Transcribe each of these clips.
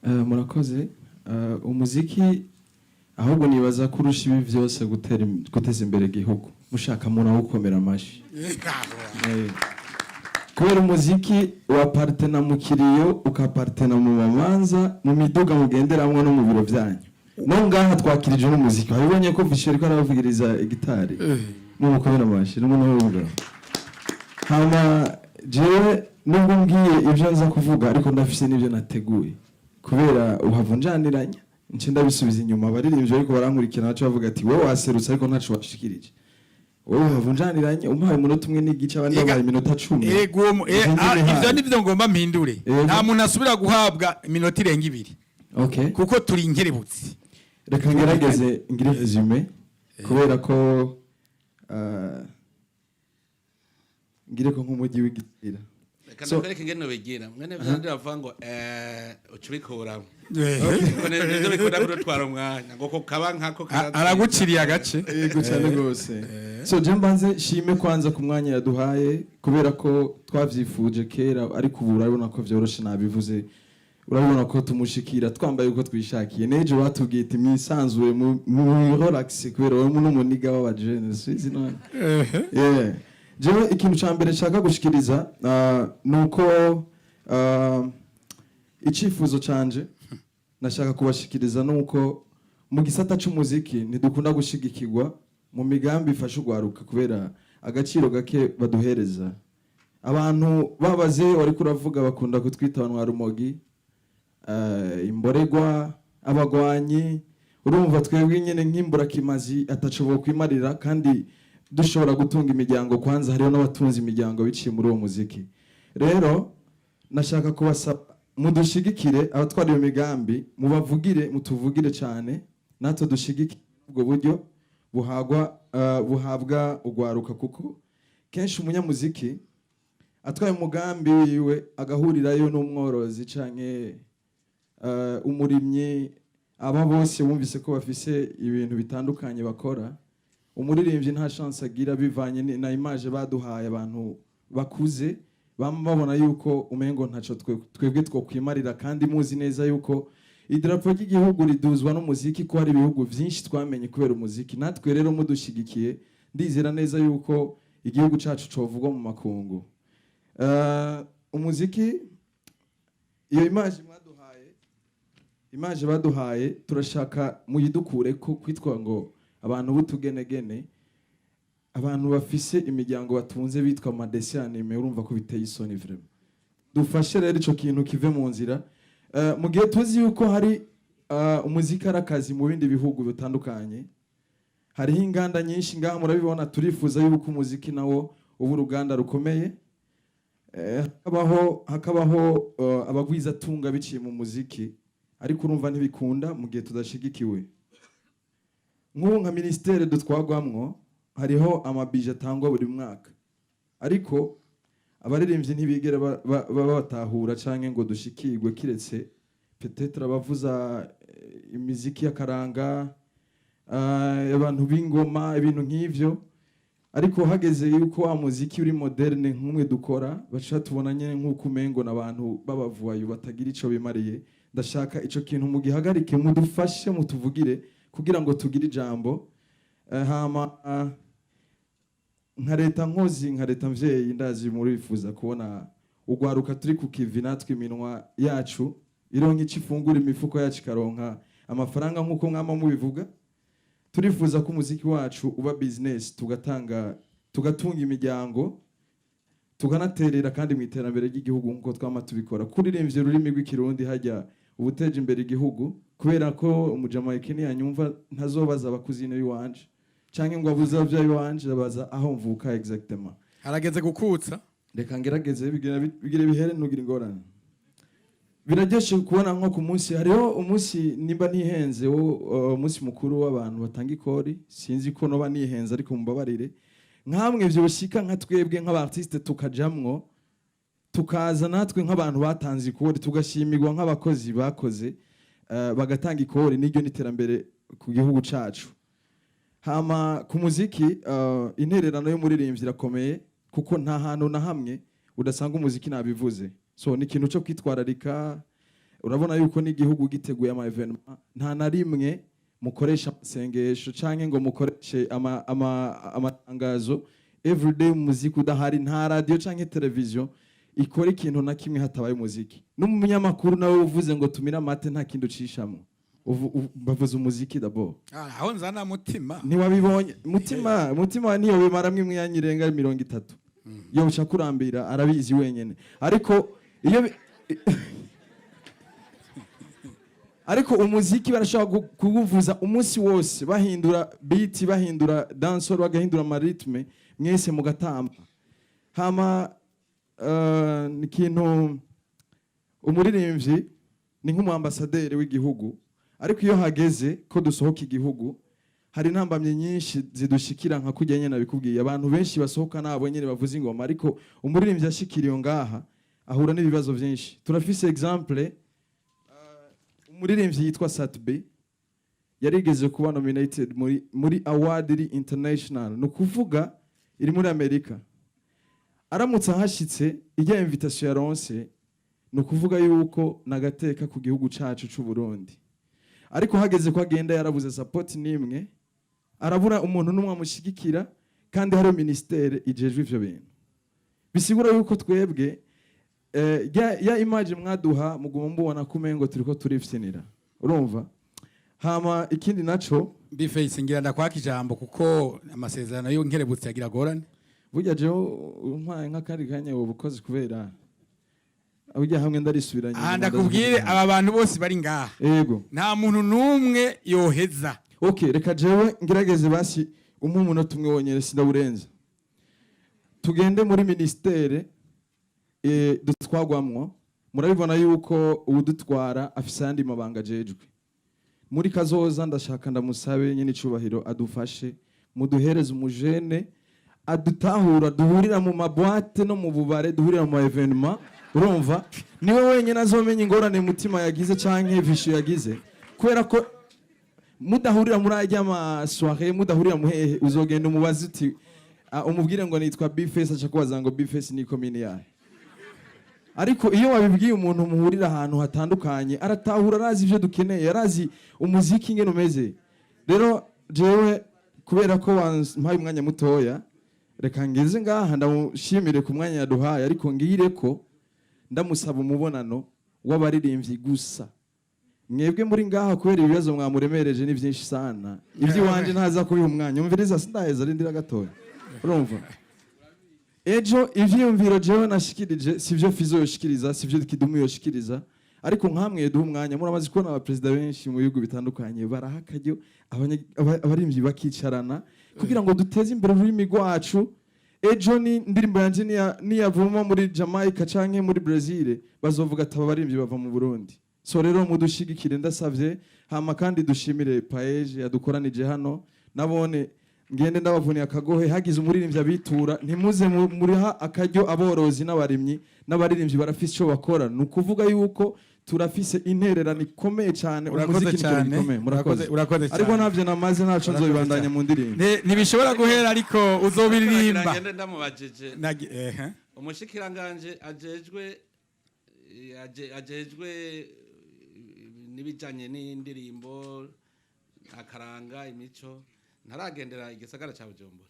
Murakoze. Umuziki ahubwo nibaza kurusha ibi byose guteza imbere igihugu, mushaka munawukomera amashi. Kubera umuziki wapartena mu kiriyo, ukapartena mu mamanza, mu miduga mugenderamwo, no mu biro byanyu, no ngaha twakirije n'umuziki. Wabibonye ko Vishu ariko arabavugiriza igitari, mumukomera amashi n'umuntu w'umugabo. Hama jewe nubwo mbwiye ibyo nza kuvuga, ariko ndafise n'ibyo nateguye, kubera uhava unjaniranya nce ndabisubiza inyuma. Abaririmbyi ariko barankurikira naco bavuga ati: "Wowe waserutse ariko ntaco washikirije." Wowe uhava unjaniranye, umpaye umunota umwe n'igice, abandi babaye iminota 10. Ego, Ivyo nyene ivyo haye. nivyo ngomba mpindure. Nta muntu asubira guhabwa iminota irenga 2 kuko turi inkerebutsi. Reka ngerageze ngire résumé, kubera ko ngire ko nk'umujyi w'igitira. Reka ndakwereke ingene bigira mwene vyandi bavuga ngo uca ubikuramo. Kuko nivyo bikunda kudutwara umwanya ngo ko kaba nkako. Araguciriye agace. Yego, cyane rwose. So je mbanze shime kwanza ku mwanya yaduhaye, kubera ko twavyifuje kera, ariko ubu urabona ko vyoroshe. Nabivuze, urabona ko tumushikira twambaye uko twishakiye. Nejo batubwiye ati: "Mwisanzure, mu relax," kubera wowe n'umuniga w'abajene sizi none. Yeah. Jewe ikintu ca mbere nshaka gushikiriza nuko icifuzo canje nashaka kubashikiriza nuko mu gisata c'umuziki ntidukunda gushigikirwa mu migambi ifasha urwaruka, kubera agaciro gake baduhereza. Abantu babaze wariko uravuga, bakunda kutwita abantu rumogi, imboregwa, abagwanyi. Urumva twebwe nyene nk'imburakimazi ataco kwimarira, kandi dushobora gutunga imiryango. Kwanza hariho n'abatunze imiryango biciye muri uwo muziki. Rero nashaka kubasaba mudushigikire, abatwara iyo migambi mubavugire, mutuvugire cyane, natwe dushigikire ubwo buryo buhabwa ugwaruka, kuko kenshi umunyamuziki atwaye umugambi wiwe agahurirayo n'umworozi canke umurimyi, aba bose bumvise ko bafise ibintu bitandukanye bakora. Umuririmbyi nta chance agira, bivanye na image baduhaye. Abantu bakuze bama babona yuko umengo ntaco twebwe twokwimarira, kandi muzi neza yuko idarapo ry'igihugu riduzwa n'umuziki, ko hari ibihugu vyinshi twamenye kubera umuziki. Natwe rero mudushigikiye, ndizera neza yuko igihugu cacu covugwa mu makungu. Umuziki, iyo image mwaduhaye, image baduhaye, turashaka muyidukure ko kwitwa ngo abantu b'utugenegene, abantu bafise imiryango batunze bitwa ama dessins animés. Urumva ko biteye isoni vraiment. Dufashe rero ico kintu kive mu nzira. Mu gihe tuzi yuko hari umuziki ari akazi mu bindi bihugu bitandukanye, hariho inganda nyinshi ngaha murabibona, turifuza yuko umuziki nawo uba uruganda rukomeye. Hakabaho abagwizatunga biciye mu muziki, ariko urumva ntibikunda mu gihe tudashigikiwe. Nk'ubu nka ministère dutwagwamwo, hariho amabije atangwa buri mwaka, ariko abaririmbyi ntibigera batahura canke ngo dushikirwe, kiretse peut-être abavuza imiziki y'akaranga, abantu b'ingoma, ibintu nk'ivyo. Ariko hageze yuko wa muziki uri moderne nk'umwe dukora, baca tubona nyene nk'uko umengo n'abantu b'abavuwayo batagira ico bimariye. Ndashaka ico kintu mugihagarike, mudufashe, mutuvugire kugira ngo tugire ijambo. Hama nka leta nkozi, nka leta mvyeyi, ndazi murifuza kubona ugwaruka turi ku kivi, natwe iminwa yacu ironka ico ifungura, imifuko yacu ikaronka amafaranga nk'uko mwama mubivuga. Turifuza ko umuziki wacu uba business, tugatanga, tugatunga imiryango, tukanaterera kandi mu iterambere ry'igihugu nk'uko twama tubikora. Kuririmbya ururimi rw'Ikirundi hajya ubuteje imbere igihugu, kubera ko umujamayike niyanyumva ntazobaza abakuzine b'iwanje canke ngo abuze abavyeyi banje, abaza aho mvuka exactement. Harageze gukutsa. Reka ngerageze bigire bihere, ntugire ingorane. Biraryoshe kubona nko ku munsi, hariho umunsi, nimba ntihenze, wo umunsi mukuru w'abantu batanga ikori. Sinzi ko noba nihenze, ariko mumbabarire. Nkamwe vyoshika nka twebwe nk'aba artiste tukajamwo, tukaza natwe nk'abantu batanze ikori, tugashimirwa nk'abakozi bakoze bagatanga ikori, n'iryo n'iterambere ku gihugu cacu. Hama ku muziki, intererano y'umuririmbyi irakomeye, kuko nta hantu na hamwe udasanga umuziki, nabivuze. So ni ikintu cyo kwitwararika. Urabona yuko n'igihugu giteguye ama événement, nta na rimwe mukoresha amasengesho canke ngo mukoreshe amatangazo everyday. Umuziki udahari, nta radio canke television ikora ikintu na kimwe hatabaye umuziki. N'umunyamakuru nawe uvuze ngo tumire amate, nta kindi ucishamo. Bavuze umuziki d'abord. Ah, aho nzana Mutima. Ntiwabibonye Mutima? Mutima niyo bimaramwo imyanya irenga 30, yoca kurambira, arabizi wenyene. Ariko iyo ariko umuziki barashobora kuwuvuza umunsi wose, bahindura beat, bahindura dancehall, bagahindura ama rythme, mwese mugatamba. Hama ni ikintu, umuririmbyi ni nk'umuambasaderi w'igihugu. Ariko iyo hageze ko dusohoka igihugu, hari intambamyi nyinshi zidushikira, nka kurya nyene nabikubwiye. Abantu benshi basohoka nabo nyene bavuza ingoma, ariko umuririmbyi ashikiriye ngaha ahura n'ibibazo byinshi. Turafise exemple, umuririmbyi yitwa Sat-B yarigeze kuba nominated muri award iri international, ni ukuvuga iri muri Amerika. Aramutse ahashitse, ijya invitation yaronse, ni ukuvuga yuko nagateka ku gihugu cacu c'u Burundi. Ariko hageze ko agenda, yarabuze support n'imwe, arabura umuntu n'umwe amushigikira, kandi hari ministère ijejwe ivyo bintu. Bisigura yuko twebwe ya image mwaduha muguma mubona ko umengo turiko turifyinira, urumva? Hama ikindi naco, B-Face, ngira ndakwaka ijambo kuko amasezerano yo nkerebutse yagira gorane. Burya jewe umpaye nk'akandi kanya woba ukoze, kubera burya hamwe ndarisubiranye. Aha ndakubwire, aba bantu bose bari ngaha, nta muntu n'umwe yoheza. Okay, reka jewe ngerageze basi umpe umunota umwe wonyene, sindawurenza. Tugende muri ministère dutwagwamwo. Murabibona yuko uwudutwara afise ayandi mabanga ajejwe. Muri kazoza ndashaka ndamusabe nyine icubahiro adufashe, muduhereze umujene adutahura, duhurira mu ma boîte no mu bubare, duhurira mu ma événement. Urumva, niwe wenyine azomenya ingorane Mutima yagize canke Vishu yagize, kubera ko mudahurira muri ajya ma soirée, mudahurira muhehe, uzogenda umubaze uti umubwire ngo nitwa B-Face, aca kubaza ngo B-Face ni komini yahe? Ariko iyo wabibwiye umuntu muhurira ahantu hatandukanye, aratahura, arazi ibyo dukeneye, arazi umuziki ingene umeze. Rero jewe kubera ko wampaye umwanya mutoya, reka ngeze ngaha ndamushimire ku mwanya yaduhaye, ariko ngire ko ndamusaba umubonano w'abaririmbyi gusa. Mwebwe muri ngaha, kubera ibibazo mwamuremereje ni byinshi sana, iby'iwanje ntaza kubiha umwanya. Umviriza, sindaheza, rindira gatoya. Urumva, ejo ivyiyumviro jewe nashikirije sivyo Fizo yoshikiriza, sivyo Kidumu yoshikiriza, ariko nkamwe duha umwanya. Muramaze kubona abaperezida benshi mu bihugu bitandukanye baraha akaryo abaririmbyi bakicarana kugira ngo duteze imbere ururimi rwacu. Ejo ni indirimbo yanje niyavuma muri Jamaica canke muri Brazil, bazovuga ati aba baririmbyi bava mu Burundi. So rero mudushigikire, ndasavye. Hama kandi dushimire PAEEJ yadukoranije hano. Nabone ngende ndabavuniye akagohe, hagize umuririmbyi abitura, ntimuze muriha akaryo aborozi n'abarimyi. N'abaririmbyi barafise ico bakora, ni ukuvuga yuko turafise intererano ikomeye cyane. Urakoze Umuziki ni ikintu cyane. gikomeye. Murakoze. Urakoze cyane. Ariko ntavyo namaze, ntaco Urakoze nzobibandanya cyane. mu ndirimbo. Ntibishobora guhera, ariko uzobiririmba. Ngende ndamubajije. Ehe. Umushikiranganje ajejwe ajejwe n'ibijanye n'indirimbo, akaranga, imico, ntaragendera igisagara ca Bujumbura?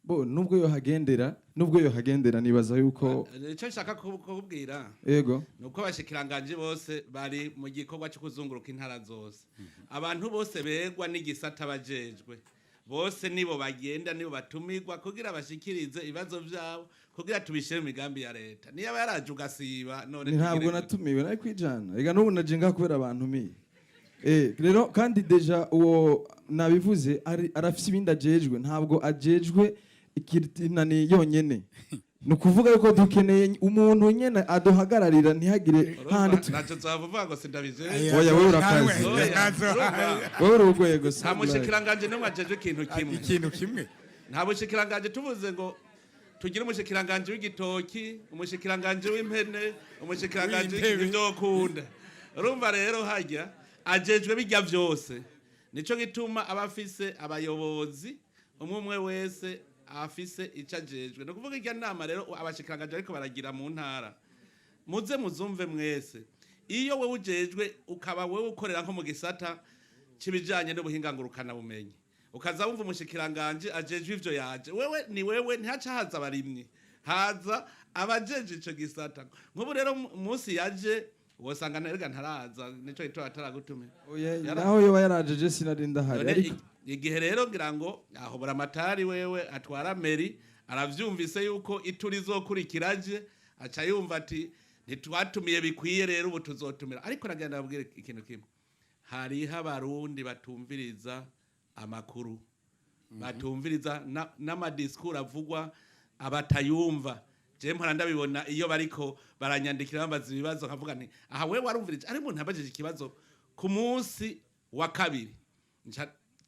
Bo nubwo yohagendera nibaza yuko Icyo nshaka kukubwira ni uko abashikiranganje bose bari mu gikorwa cyo kuzunguruka intara zose. Abantu bose begwa n'igisata bajejwe bose nibo bagenda, nibo batumirwa kugira bashikirize ibibazo vyabo, kugira tubishire mu migambi ya leta. Niyo aba yaraje ugasiba none Ntabwo tugire gute? Natumiwe nari kwijana. Ega n'ubu naje ngaha kubera abantu miye. Rero kandi déjà uwo nabivuze arafise ibindi ajejwe, ntabwo ajejwe ikirinani yonyene. Ni ukuvuga yuko dukeneye umuntu nyene aduhagararira, ntihagire handi Urumva, naco nzovuga ngo sindabijeje. Oya, wewe urakaze. Oya, urumva, Wewe uri urwego. Nta mushikiranganje n'umwe ajejwe ikintu kimwe. Ikintu kimwe. Nta bushikiranganje tuvuze ngo tugire umushikiranganje w'igitoki, umushikiranganje w'impene, umushikiranganje W'intebe. w'ivyokunda. Urumva rero hajya ajejwe bijya vyose, nico gituma aba afise abayobozi, umwe umwe wese afise ico ajejwe. Ni ukuvuga irya nama rero abashikiranganje ariko baragira mu ntara, muze muzumve mwese. Iyo wewe ujejwe, ukaba wewe ukorera nko mu gisata c'ibijanye n'ubuhinga ngurukana bumenyi, ukaza wumva umushikiranganje ajejwe ivyo yaje, wewe ni wewe, ntihaca haza abarimyi, haza abajeje ico gisata. Nk'ubu rero munsi yaje wosanga nerega ntaraza, nico gituma ataragutumira. Oya, naho yoba yarajeje sinari ndahari. None ariko igihe rero ngira ngo aho buramatari wewe atwara mairie aravyumvise yuko ituri izokurikira aje, aca yumva ati ntitwatumiye bikwiye, rero ubu tuzotumira. Ariko nagenda ababwire ikintu kimwe: hariho Abarundi batumviriza amakuru, batumviriza n'amadisikuru avugwa, abatayumva. Je mpora ndabibona iyo bariko baranyandikira bambaza ibibazo, nkavuga nti aha wewe warumvirije. Ari umuntu abajije ikibazo ku munsi wa kabiri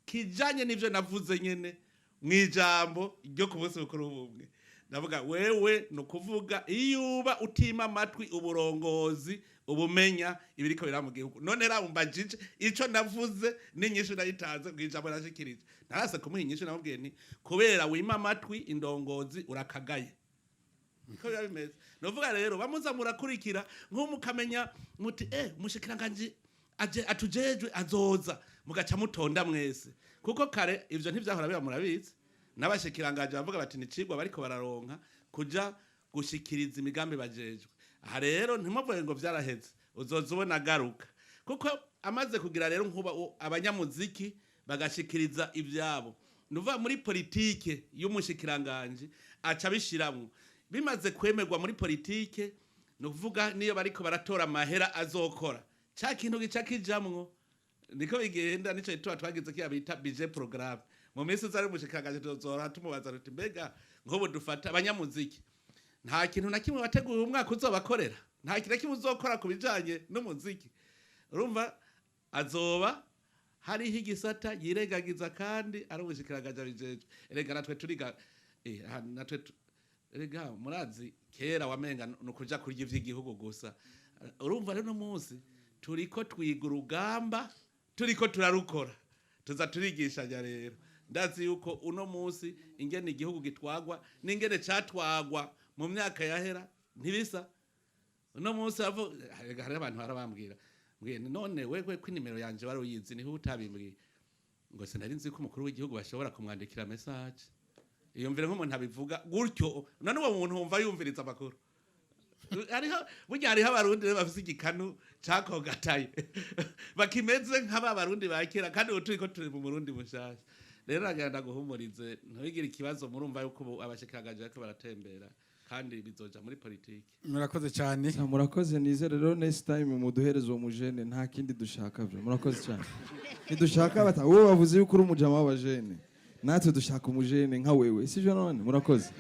kijanye n'ivyo navuze nyene mw'ijambo ryo ku munsi mukuru w'ubumwe, ndavuga wewe ni ukuvuga iyo uba utima amatwi uburongozi, ubumenya ibiriko biraba mu gihugu. None raumbajije ico navuze n'inyishu nayitanze mw'ijambo nashikirije, narase kumuha inyishu, namubwiye nti kubera wima amatwi indongozi urakagaye. Niko biba bimeze. Nuvuga rero bamuza murakurikira, nko mukamenya muti umushikiranganji aje atujejwe azoza, mugaca mutonda mwese, kuko kare ivyo ntivyahora biba. Murabizi, n'abashikiranganji bavuga bati ni cigwa bariko bararonka kuja gushikiriza imigambi bajejwe. Aha rero ntimuvuge ngo vyaraheze, uzoza ubona agaruka, kuko amaze kugira rero nkuba abanyamuziki bagashikiriza ivyabo, nuva muri politike y'umushikiranganji aca abishiramwo. Bimaze kwemerwa muri politike, ni ukuvuga niyo bariko baratora amahera azokora ca kintu gica kijamwo. Niko bigenda, nico gituma twagize kiya bita budget programme. Mu minsi iza ari umushikiranganji tuzora tumubaza tuti mbega nk'ubu dufata abanyamuziki, nta kintu na kimwe wateguye umwaka uzobakorera? Nta kintu na kimwe uzokora ku bijanye n'umuziki? Urumva azoba hariho igisata yirengagiza kandi ari ubushikiranganje abijejwe. Erega natwe turiga, natwe erega murazi kera wamenga ni ukuja kurya ivy'igihugu gusa. Urumva rero no munsi turiko twiga urugamba, turiko turarukora, tuza turigishanya. Rero ndazi yuko uno munsi ingene igihugu gitwagwa n'ingene catwagwa mu myaka yahera ntibisa. Uno munsi hari abantu barabambwira mbwiye nti, none wewe ko inimero yanje wari uyizi, niho utabimbwiye? Ngo sinari nzi ko umukuru w'igihugu bashobora kumwandikira message. Iyumvire nk'umuntu abivuga gutyo, none uwo muntu wumva yumviriza amakuru? Hariho burya, hariho Abarundi rero bafise igikanu cakogataye, bakimeze nk'aba Barundi ba kera, kandi ubu turiko turi mu Burundi bushasha. Rero nagenda guhumurize, ntugire ikibazo. Murumva yuko ubu abashikiranganje bariko baratembera kandi bizoja muri politiki. Murakoze cyane. Murakoze. Nizere rero next time muduhereze uwo mujene, nta kindi dushaka byo. Murakoze cyane. Ntidushaka bata wowe wavuze yuko uri umujama w'abajene, natwe dushaka umujene nka wewe, sivyo? None murakoze.